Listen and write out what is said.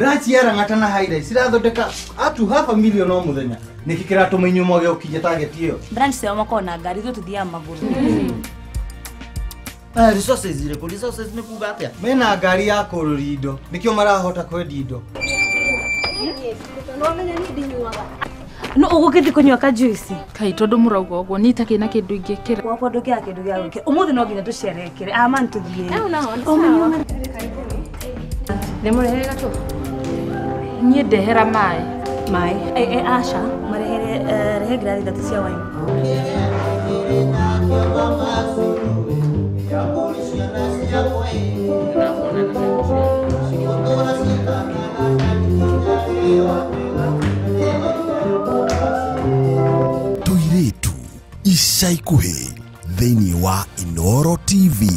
Branch ya Lang'ata na Highlight cirathondeka up to 500,000 o muthenya. Niki kiratũma inyuĩ mwage gũkinyia target ĩyo? Branch ciao makoragwo na ngari, ithuĩ tũthiaga magũrũ. Resources irĩkũ? Resources nĩ kuga atĩa? Mena ngari ya kũrũria indo, nĩkĩo marahota kwendia indo. No ũgũkĩthiĩ kũnyua ka juice? Kai tondu murauga ũguo ni itakĩ na kĩndũ ingĩkĩra. Gwakwa ndũkĩaga kĩndũ gĩa gwĩkĩra. Ũmũthĩ no nginya tũcerekere. Ama nĩtũthiĩ. Nĩmũrehere gatũ? Niĩ ndehera maĩ. Maĩ. Aca, marehere rehe ngirathi ithatũ cia wine. Tũirĩtu ica ikuhĩ thĩinĩ wa Inooro TV.